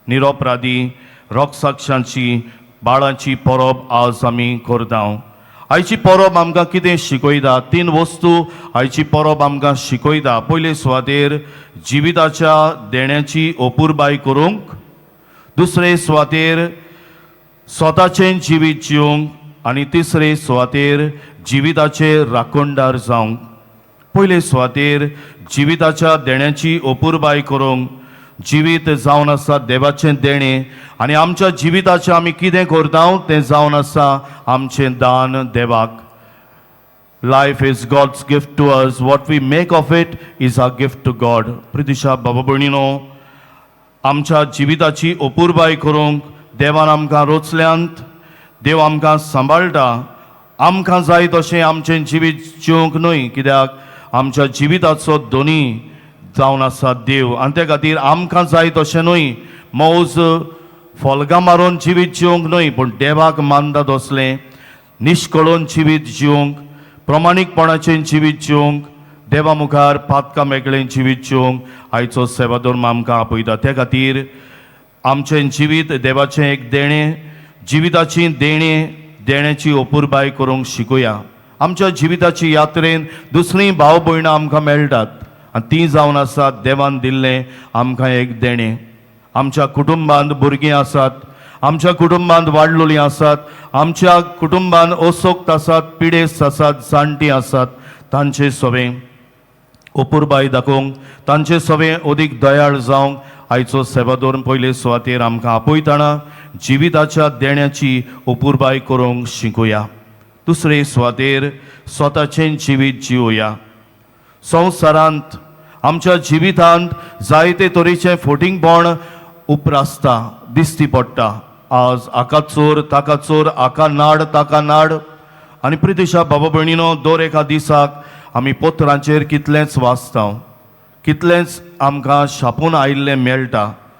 निरोपराधी रोगसाक्षांची बाळाची परब आज आमी करता. आयची परब आमकां कितें शिकयता? तीन वस्तू आयची परब आमकां शिकयता. पयले सुवातेर जिविताच्या देण्याची अपुरबाय करूंक, दुसरे सुवातेर स्वताचें जिवीत जिवंक आनी तिसरे सुवातेर जिविताचे राखणदार जावंक. पयले सुवातेर जिविताच्या देण्याची अपुरबाय करूंक. जिवीत जावन आसा देवाचें देणें आनी आमच्या जिविताचें आमी कितें करता तें जावन आसा आमचें दान देवाक. Life is God's gift to us. What we make of it is our gift to God. प्रितिशा बाबा भयणीनो, आमच्या जिविताची अपुरबाय करूंक देवान आमकां रोचल्यांत. देव आमकां सांबाळटा. आमकां जाय तशें आमचें जिवीत जिवंक न्हय, कित्याक आमच्या जिविताचो धनी जावन आसा देव आनी त्या खातीर आमकां जाय तशें न्हय, मौज फोल्गां मारून जिवीत जिवंक न्हय, पूण देवाक मानता तसलें निश्कळून जिवीत जिवंक, प्रमाणीकपणाचें जिवीत जिवंक, देवा मुखार पातका मेकळें जिवीत जिवंक आयचो सेवाधर्म आमकां आपयता. त्या खातीर आमचें जिवीत देवाचें एक देणें. जिविताची देणें, देण्याची अपुरबाय करूंक शिकूया. आमच्या जिविताची यात्रेन दुसरीं भाव भयणां आमकां मेळटात आनी तीं जावन आसात देवान दिल्लें आमकां एक देणें. आमच्या कुटुंबांत भुरगीं आसात, आमच्या कुटुंबांत वाडलोलीं आसात, आमच्या कुटुंबांत असोक्त आसात, पिडेस्त आसात, जाणटीं आसात. तांचे सवें अपुरबाय दाखोवंक, तांचे सवें अदीक दयाळ जावंक आयचो सेवाधर्म पयले सुवातेर आमकां आपयतना जिविताच्या देण्याची अपुरबाय करूंक शिकूया. दुसरे सुवातेर स्वताचें जिवीत जिवया. संवसारांत, आमच्या जिवितांत जायते तरेचें फोटिंगपण उप्रासता, दिश्टी पडटा. आज हाका चोर, ताका चोर, हाका नाड, ताका नाड. आनी प्रितिशा बाबा भयणीनो, दर एका दिसाक आमी पत्रांचेर कितलेंच वाचता, कितलेंच आमकां छापून आयिल्लें मेळटा.